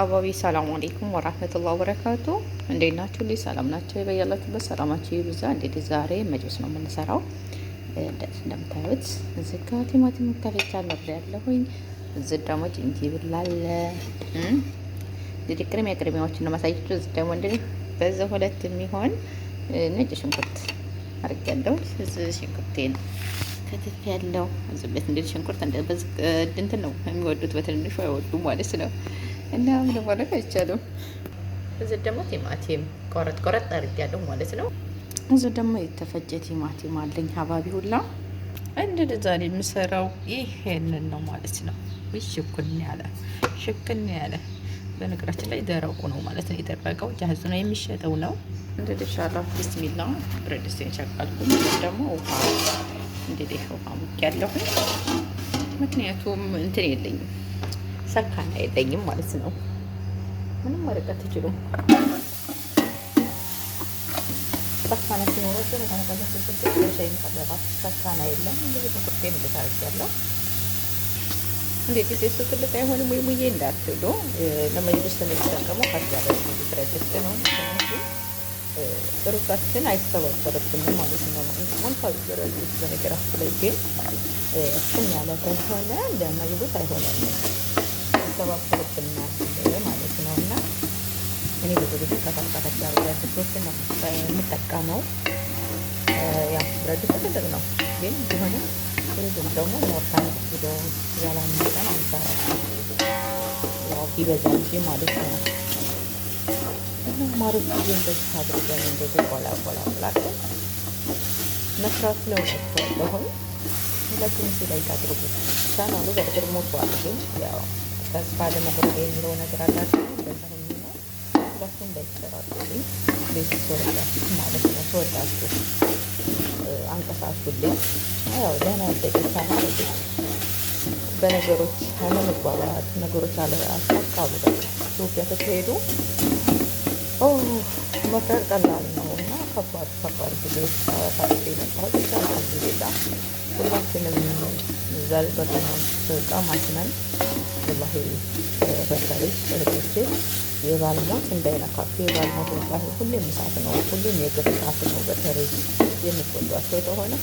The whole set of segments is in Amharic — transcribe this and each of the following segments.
حبايبي سلام عليكم ورحمة الله وبركاته። እንዴት ናችሁ? ልጅ ሰላም ናቸው። በያላችሁበት ሰላማችሁ ይብዛ። እንግዲህ ዛሬ መጅቡስ ነው የምንሰራው። እንደምታዩት እዚህ ጋ ቲማቲም ከፍቻ ያለሁኝ፣ እዚህ ደግሞ ጅንጅብል አለ። እንግዲህ ቅድሚያ ቅድሚያዎችን ነው ማሳያችሁ። እዚህ ደግሞ እንግዲህ በዚህ ሁለት የሚሆን ነጭ ሽንኩርት አድርጌያለሁ። እዚህ ሽንኩርቴን ክትፍ ያለው እዚህ ቤት እንግዲህ ሽንኩርት እንትን ነው የሚወዱት፣ በትንንሹ አይወዱም ማለት ነው። እና ምንም ማድረግ አይቻልም። እዚህ ደግሞ ቲማቲም ቆረጥ ቆረጥ አድርጌያለሁ ማለት ነው። እዚህ ደግሞ የተፈጨ ቲማቲም አለኝ حبايبي ሁላ። እንግዲህ ዛሬ የምሰራው ይሄንን ነው ማለት ነው። ሽክን ያለ ሽክን ያለ፣ በነገራችን ላይ ደረቁ ነው ማለት ነው። የደረቀው جاهز ነው የሚሸጠው ነው። እንግዲህ ኢንሻአላህ ቢስሚላ ብረት ድስቴን ሸቀልኩኝ። ደግሞ ውሃ፣ እንግዲህ ውሃ ሙቅ፣ ምክንያቱም እንትን የለኝም፣ سخان የለኝም ማለት ነው። ምንም ማድረግ አትችሉም። سخان ሲኖራቸው በጣም ቀላል። سخان የለም። እንግዲህ ሽንኩርቴን እንደዛ አድርጌያለሁ። እንዴት እሱ ትልቅ አይሆንም ወይ ሙዬ እንዳትሉ፣ ለመጅቡስ የምንጠቀመው ከፍ ያለ ብረት ድስት ነው። ምክንያቱም ሩዛችን አይሰባበርብንም ማለት ነው። ሞልቷል ብረት ድስት በነገራችን ላይ፣ ግን እፍን ያለ ከሆነ ለመጅቡስ አይሆንም፣ ይሰባበርብናል ማለት ነው። እና እኔ ብዙ ጊዜ ከፈት ከፈት ያሉ ብረት ድስቶችን ነው የምጠቀመው። ያው ብረት ድስት ትልቅ ነው፣ ግን ቢሆንም ሩዝም ደግሞ ሞርታን ብሎ ያላነሰን አንሰራም። ያው ቢበዛ እንጂ ማለት ነው። እና ማሮች ጊዜ እንደዚህ አድርገን እንደዚህ ቆላ ቆላ ቆላ መስራት ነው እላቸዋለሁኝ። ሁላችሁም እስኪ like አድርጉት። ቻናሉ በእርግጥ ሞቷል፣ ግን ያው ተስፋ ለመቁረጥ የሚለው ነገር አላቸው። እንደዛ ሆኜ ነው። ሁላችሁም like አድርጉልኝ። ቤት ስወዳችሁ ማለት ነው፣ ስወዳችሁ አንቀሳቅሱልኝ። ያው ደህና ያደገ ቻናል በነገሮች አለመግባባት፣ ነገሮች አለ አልሳካሉ። በቃ ኢትዮጵያ ተካሄዱ መፍረድ ቀላል ነው እና ከባድ ከባድ ጊዜ አሳልፌ የመጣሁት ብቻ አልሐምዱሊላህ ሁላችንም እዛ በጣም አዝነን ወላሂ። በተለይ እህቶቼ የባል ሞት እንዳይነካችሁ። የባል ሞት ወላሂ ሁሌም እሳት ነው፣ ሁሌም የእግር እሳት ነው። በተለይ የምትወዷቸው ከሆነ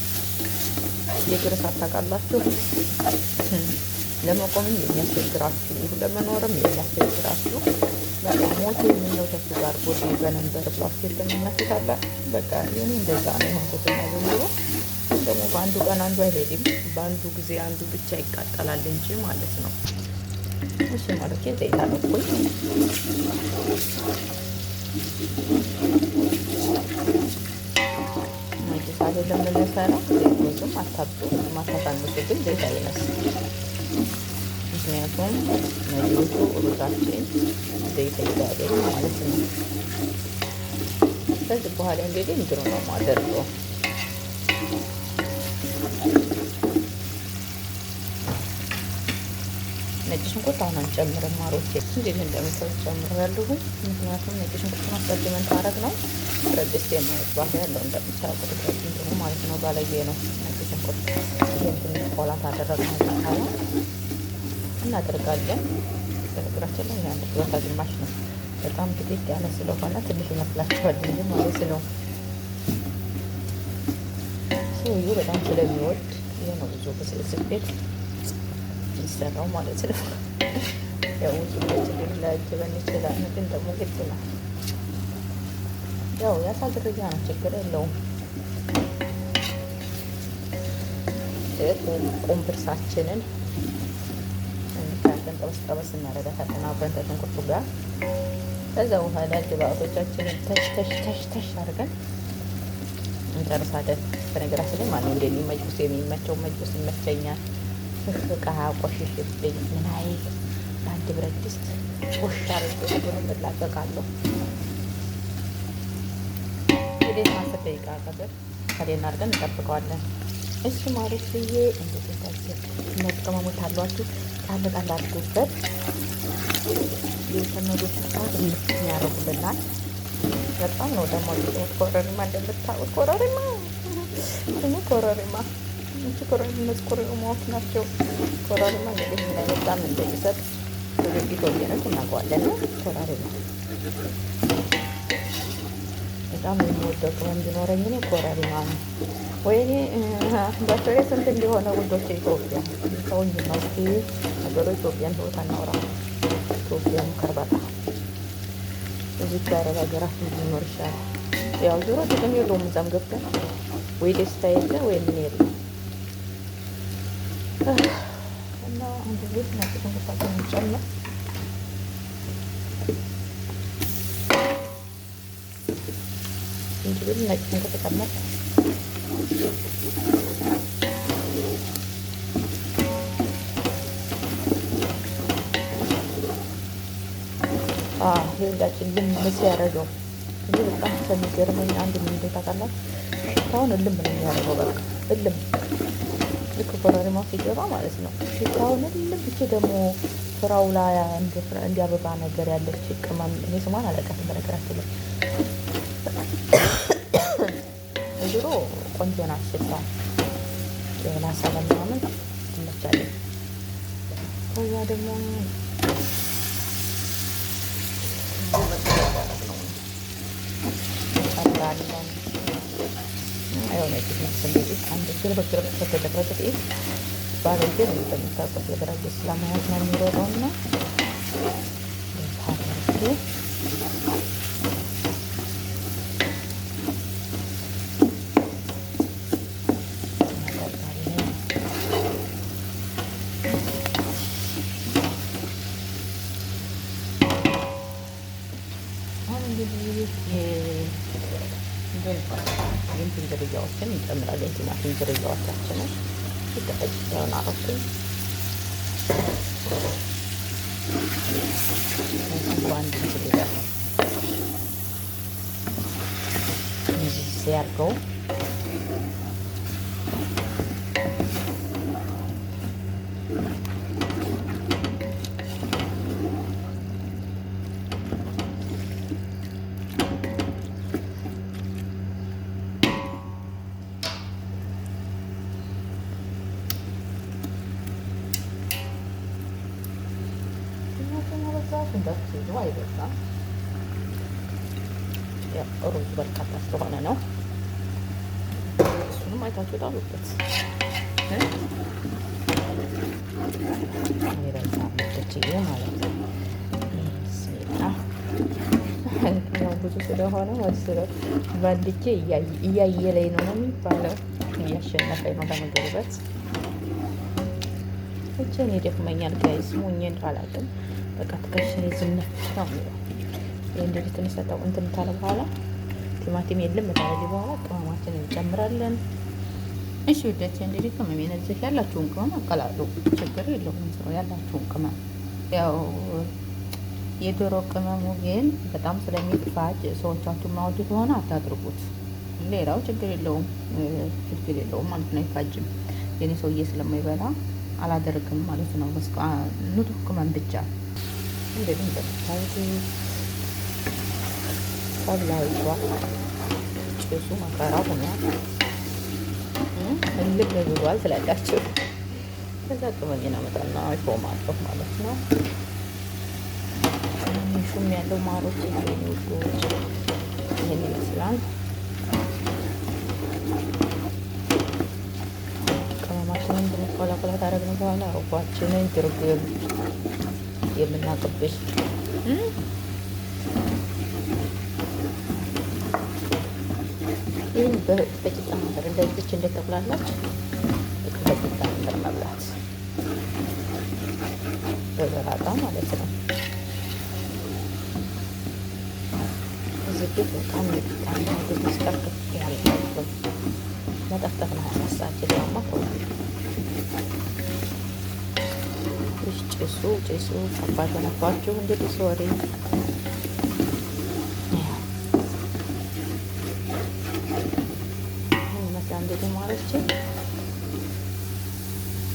የእግር እሳት ታውቃላችሁ። ለመቆምም የሚያስቸግራችሁ፣ ለመኖርም የሚያስቸግራችሁ፣ በቃ ሞቴ የምነው ተሱ ጋር ጎዴ በነንበር ብላችሁ የተመኛችሁት አለ። በቃ የኔ እንደዛ ነው የሆንኩትና ዘንድሮ ደግሞ በአንዱ ቀን አንዱ አይሄድም፣ በአንዱ ጊዜ አንዱ ብቻ ይቃጠላል እንጂ ማለት ነው። እሺ ማለት ዘይት አደረኩኝ። መጅስ አይደለም የምንሰራው፣ ዘይት ብዙም አታብዙ፣ ብዙም አታሳንሱ፣ ግን ዘይት አይነስ። ምክንያቱም መጅቡሱ ሩዛችን ዘይት እንዳያገኝ ማለት ነው። ከዚህ በኋላ እንግዲህ እንትኑ ነው የማደርገው፣ ነጭ ሽንኩርት አሁን አንጨምርም። ማሮቼ እንዴት እንደምታዩት ጨምሬያለሁኝ። ምክንያቱም ነጭ ሽንኩርቱን አስቀድመን ታረግ ነው ብረት ድስት የማየት ባህሪ ያለው እንደምታውቁት ብረት እንትኑ ማለት ነው፣ ባለጌ ነው ነጭ ሽንኩርት። ይሄን ትንሽ ቆላ ታደረግነው በኋላ እናደርጋለን። በነገራችን ላይ አንድ ኪሎ ከግማሽ ነው። በጣም ጥቂት ያለ ስለሆነ ትንሽ ይመስላችኋል እንጂ ማለት ነው። ሰውዬው በጣም ስለሚወድ ይሄ ነው ብዙ ጊዜ እዚህ ቤት የሚሰራው ማለት ነው። ያው ብዙ ጊዜ ላያጅበን ይችላል፣ ግን ደግሞ ግድ ነው። ያው የአሳ ዝርያ ነው፣ ችግር የለውም። ቁምብርሳችንን እንዲታገን ጠበስ ጠበስ እናደርጋታለን አብረን ከሽንኩርቱ ጋር። ከዛ በኋላ ግብአቶቻችንን ተሽ ተሽ ተሽ ተሽ አድርገን እንጨርሳለን። በነገራችን ላይ ማነው እንደኔ መጅቡስ የሚመቸው? መጅቡስ ይመቸኛል። እቃ ቆሽሽብኝ ምን አይል በአንድ ብረት ድስት ቆሽ አድርጌ ሁሉንም እላቀቃለሁ። እንግዲህ 10 ደቂቃ ቀብር ከሌና አድርገን እንጠብቀዋለን። እሺ ማለት ብዬ እንደዚህ እንደዚህ እነዚህ ቅመሞች አሏችሁ፣ ጣል ጣል አድርጉበት። የተመዶች ሰዓት ያደርጉልናል። በጣም ነው ደግሞ ኮረሪማ፣ እንደምታውቁት ኮረሪማ ደግሞ ኮረሪማ እቺ ኮረሪማ፣ እነዚህ ኮረሪማዎች ናቸው። ኮረሪማ እንግዲህ ምን አይነት ጣዕም እንደሚሰጥ ኢትዮጵያኖች እናውቀዋለን። ኮረሪማ በጣም የምወደው ቅመም ቢኖረኝ እኔ ኮረሪማ ነው። ወይኔ በፍሬ ስንት እንዲሆነ ውዶች፣ ኢትዮጵያ ሰውኝ ነው ነገሩ። ኢትዮጵያን ህይወት አናውራ። ኢትዮጵያን ከርባታ እዚህ ጋር ሀገራችን ቢኖር ይሻላል። ያው ዞሮ ጥቅም የለውም። እዛም ገብተን ወይ ደስታ የለ ወይ ምን የለ። እና አንድ ቤት ነጭ ሽንኩርታችንን ጨምር፣ ዝንጅብል፣ ነጭ ሽንኩርት ጨምር። ይኸውላችሁ ልም ሲያደርገው እኔ በጣም ከሚገርመኝ አንድ ምን እንደው ታውቃላችሁ፣ ሽታውን እልም ነው የሚያደርገው። በቃ እልም፣ ልክ ኮረሪማው ሲገባ ማለት ነው። ሽታውን እልም። እቺ ደግሞ ፍራው ላይ እንደ አበባ ነገር ያለች ቅመም፣ እኔ ስሟን አላውቃትም በነገራችን ላይ፣ ድሮ ቆንጆ ናት ሽታ ላሳ ምናምን ትመቻለች። ከዛ ደግሞ እንጨምራለን። የሆነ እንግዲህ አንድ ግልበጥ ግልበጥ ከተደረገ ጥቂት ባለጌ ነው እንደምታውቁት፣ በግራ እጄ ስለመያዝ ነው የሚሮጠው እና አድርጌ እናደርጋለን። አሁን እንግዲህ የእንትን ዝርያዎችን እንጨምራለን። ቲማቲም ዝርያዎቻችንን የተፈጨውን አረኩኝ። በአንድ እንትን ይላል ያርገው። ቲማቲም አበዛሽ እንዳትሉ፣ አይበዛም። ያው ሩዝ በርካታ ስለሆነ ነው። እሱንም አይታችሁ ጣሉበት። አይበዛም ውዶችዬ ማለት ነው። ብስሚላ፣ ያው ብዙ ስለሆነ መስሎ በአንድ እጄ እያየለኝ ነው ነው የሚባለው፣ እያሸነፈኝ ነው ለመገልበጥ። እጄን ይደክመኛል guys፣ ሞኜ እንደው አላውቅም። በቃ ትከሻዬ ዝንፍ ነው የሚለው። ይህ እንደዚህ ትንሽ ሰጠው እንትን ካለ በኋላ፣ ቲማቲም የለም ካለ በኋላ ቅመማችንን እንጨምራለን። እሺ ውዶቼ፣ እንግዲህ ቅመም የነዚህ ያላችሁን ቅመም አቀላቅሉ፣ ችግር የለውም። ስሩ ያላችሁን ቅመም። ያው የዶሮ ቅመሙ ግን በጣም ስለሚፋጅ ሰዎቻችሁ ማወዱ ከሆነ አታድርጉት። ሌላው ችግር የለውም፣ ፍልፍል የለውም ማለት ነው። አይፋጅም። የኔ ሰውዬ ስለማይበላ አላደርግም ማለት ነው። ንጹህ ቅመም ብቻ። እንደዚህ እንደምታዩት ተብላልቷል። ጭሱ መከራ ሆኗል። እልም ብሏል ትላላችሁ። ከዛ ቅመሜን አመጣና ሾማለሁ ማለት ነው። ሹም ያለው ማሮች የኔ ውዶች ይህን ይመስላል። ቅመማችንን ትንሽ ቆላ ቆላ ካደረግን በኋላ ሩባችንን ድርግም የምናቅብሽ ይህን በቂጣ ነገር እንደዚች እንደተቁላላች በቂጣ ነገር መብላት በበራጣ ማለት ነው። እዚህ ቤት በጣም የቂጣ ምግብ መስጠት ያለ መጠፍጠፍ ነው። 24 ሰዓት ሌላማ ተው። ጭሱ ጭሱ ከባድ ሆነባችሁ እንግዲህ፣ sorry። ይህን ይመስላል እንግዲህ ማሮቼ፣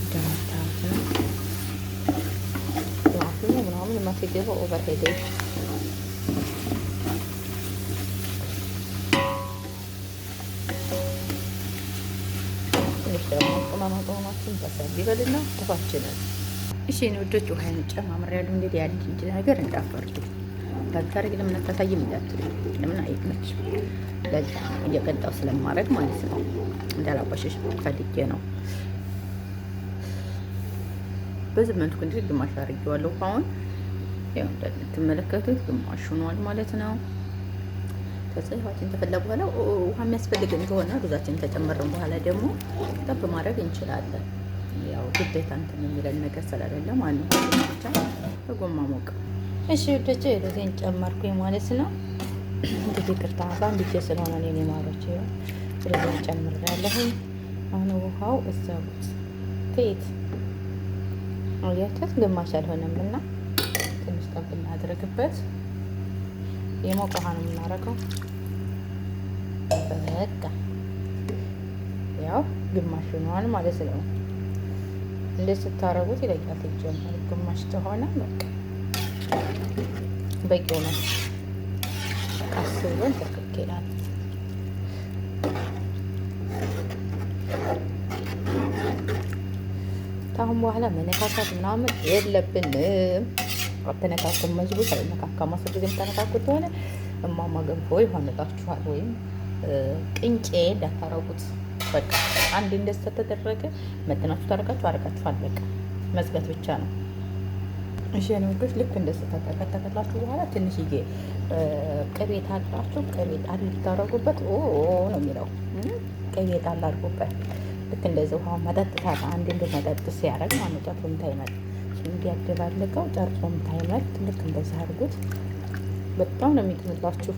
እንደምታዩት ነው። ቲማቲሙ ምናምን የማትገባው over ሄደ። ትንሽ ደግሞ ቅመማ ቅመማችን በሰል ይበልና ውሃችንን እሺ የኔ ውዶች ውሃን ጨማምሬያለሁ። እንግዲህ ያለ ነገር እንዳፈርዱ ባታረግ ለምን አታሳይም እንዳትሉ፣ ለምን አይመችም። ለዛ እየቀጣው ስለማድረግ ማለት ነው፣ እንዳላቆሸሽ ፈልጌ ነው። በዚህ መልኩ እንግዲህ ግማሽ አድርጌዋለሁ። አሁን ያው እንደምትመለከቱት ግማሽ ሆኗል ማለት ነው። ከዛ ውሃችን ተፈላ በኋላ ውሃ የሚያስፈልግን ከሆነ ሩዛችን ከጨመርን በኋላ ደግሞ ጠብ ማድረግ እንችላለን። ያው ግዴታ እንትን የሚለን ነገር ስለሌለ ማለት ነው። ብቻ በጎማ ሞቅ። እሺ ውዶቼ ሩዜን ጨመርኩኝ ማለት ነው። እንግዲህ ይቅርታ በአንድ እጄ ስለሆነ እኔ ማሮች ይኸው ሩዜን ጨምሬያለሁኝ። አሁን ውሃው እዘቡት ትይት አያችሁት፣ ግማሽ አልሆነም እና ትንሽ ጠብ እናድርግበት። የሞቀ ውሃ ነው የምናደርገው። በቃ ያው ግማሽ ሆኗል ማለት ነው። እንዴት ስታረጉት ይለያል። ይጀምር ግማሽ ተሆነ በቃ በቂው ነው። ቀስ ብሎ ትክክል ይላል። ካሁን በኋላ መነካካት ምናምን የለብንም። አተነካኩም መዝቡት አይነካካም። 10 ጊዜ የምታነካኩት ከሆነ እማማ ገንፎ ይሆንላችኋል። ወይም ቅንጬ እንዳታረጉት። በቃ አንድ እንደዚህ ተደረገ መጥናችሁ ታረጋችሁ አረጋችኋል። በቃ መዝጋት ብቻ ነው። እሺ የኔ ውዶች ልክ እንደዚህ ተከተከላችሁ በኋላ ትንሽዬ ቅቤ ታላችሁ ቅቤ ጣል ልታረጉበት ኦ ነው የሚለው። ቅቤ ጣል አድርጉበት። ልክ እንደዚህ ውሃ መጠጥ ታላ አንድ እንደ መጠጥ ሲያደርግ ማለት ነው። ጨርሶ ታይመል እንዲያደባልቀው ጨርሶ ታይመል። ልክ እንደዚህ አድርጉት። በጣም ነው የሚጥምላችሁ።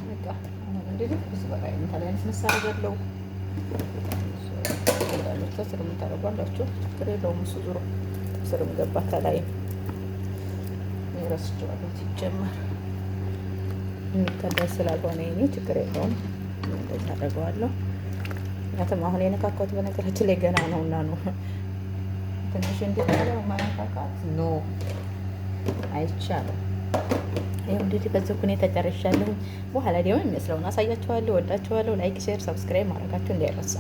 በቃ አሁን እንግዲህ ብዙ በላይ አይነት መሳሪያ ያለው ከስር የምታደርጓላችሁ ችግር የለውም። እሱ ዙሮ ስርም ገባ ከላይ ረስቼዋለሁ። ሲጀመር የሚቀደስ ስላልሆነ የእኔ ችግር የለውም። እንደዚህ አደርገዋለሁ። ምክንያቱም አሁን የነካካሁት በነገራችን ላይ ገና ነው እና ነው ትንሽ እንዲታለ ማነካካት no አይቻልም። ይኸው እንግዲህ በዚህ ሁኔታ ጨርሻለሁ። በኋላ ደግሞ የሚመስለውን አሳያችኋለሁ። ወዳችኋለሁ። Like፣ share፣ subscribe ማድረጋችሁ እንዳይረሳ።